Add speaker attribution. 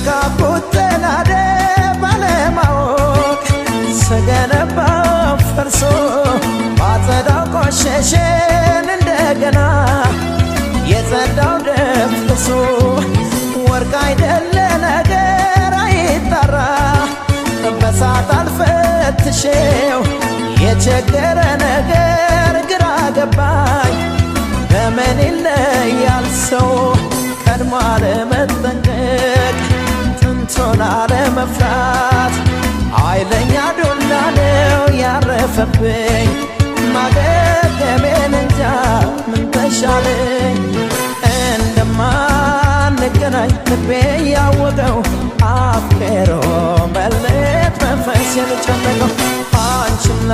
Speaker 1: የካብኩት ተናደ ባለማወቅ፣ ስገነባው ፈርሶ ባጸዳው ቆሸሸን እንደገና የጸዳው ደፍርሶ። ወርቅ አይደለ ነገር አይጣራ፣ በሳት አልፈትሼው የቸገረ ነገር ግራ ገባኝ። በምን ይለያል ሰው ቀድሞ አለመጠንቀቅ፣ ጥንቱን አለመፍራት? ኃይለኛ ዱላ ነው ያረፈብኝ፣ ማገገሜን እንጃ ምን ተሻለኝ። እንደማንገናኝ ልቤ ያወቀው፣ አፍቅሮ መለየት መንፈሴን ጨነቀው። አንቺን